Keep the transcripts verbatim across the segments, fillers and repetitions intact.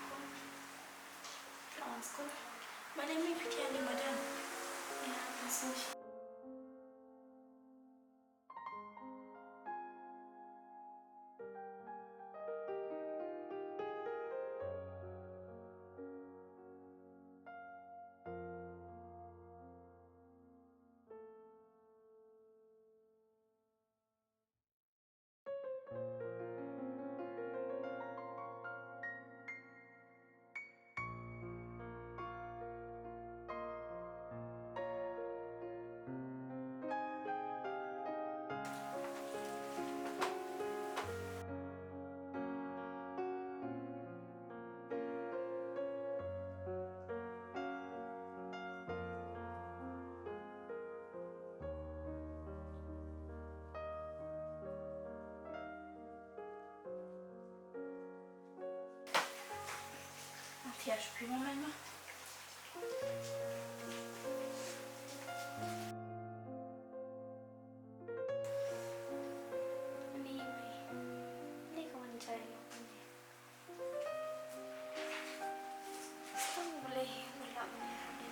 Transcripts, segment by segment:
Khun, la wan skul? Balei me phi thiah ne madan? Ïa, wan skul. Ïa, shu phi ma, ma, ma. Ni, ni. Ni ka wan jai ma, ni. Tang Blei hi ka lah ma, ni.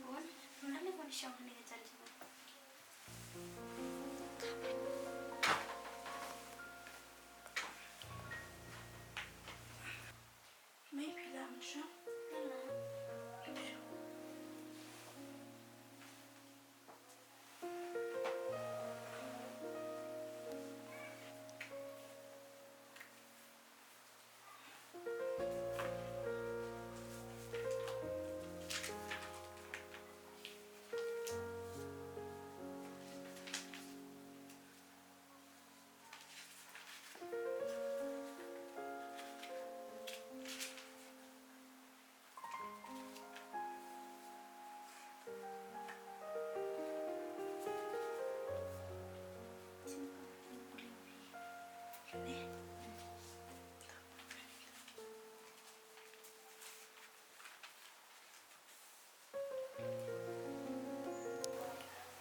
Bun, ngan leh bun shong hangne ka jan jingmut. Mei, phi lah ban shong? Nga lah.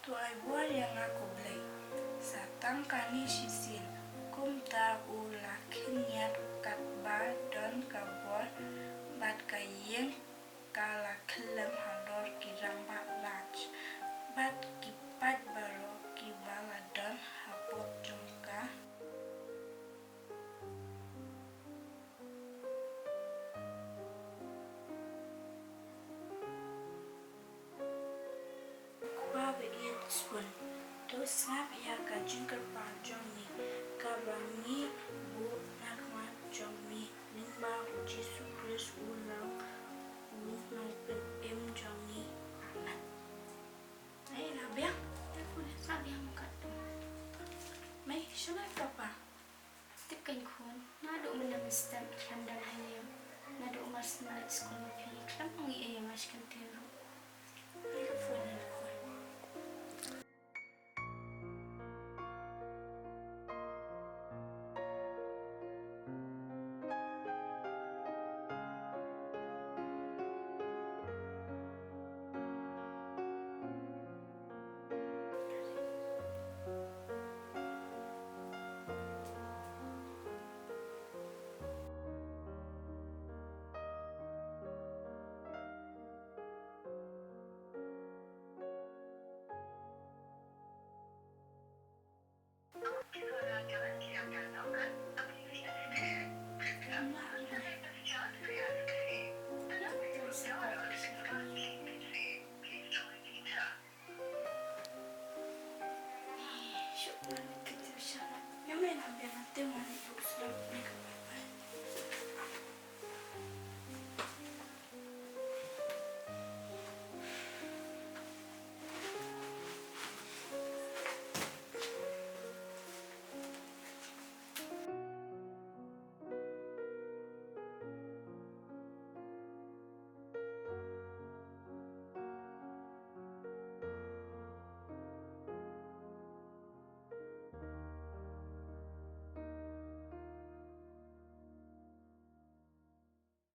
To ai bor ïa nga ko Blei. Sa tang kane shisien, kumta u la khynñiat katba don ka bor, bad ka ïing ka la khyllem halor ki rangbah raj, bad ki paid baroh kiba la don hapoh jong ka. Kpa ba ïeit, Bun. To sngap ïa ka jingkyrpad jong ngi kaba ngi buh na khmat jong me lyngba u Jisu Khrist u Nong u Nongpynim jong ngi. Amen. Ai la biang. Te pun sa biang kat. Mei shana papa. Tip kan khun, naduh mynne mynstep khlem don ha ïing, naduh mar snem leit skul ma phi khlem ong ei ei, nga shu kyntiew ruh. Ai ka phone na khun. आपके द्वारा डायल किया गया नंबर अभी व्यस्त है। कृपया बाद में प्रयास करें। The number you have dialed is not in service. Please try later.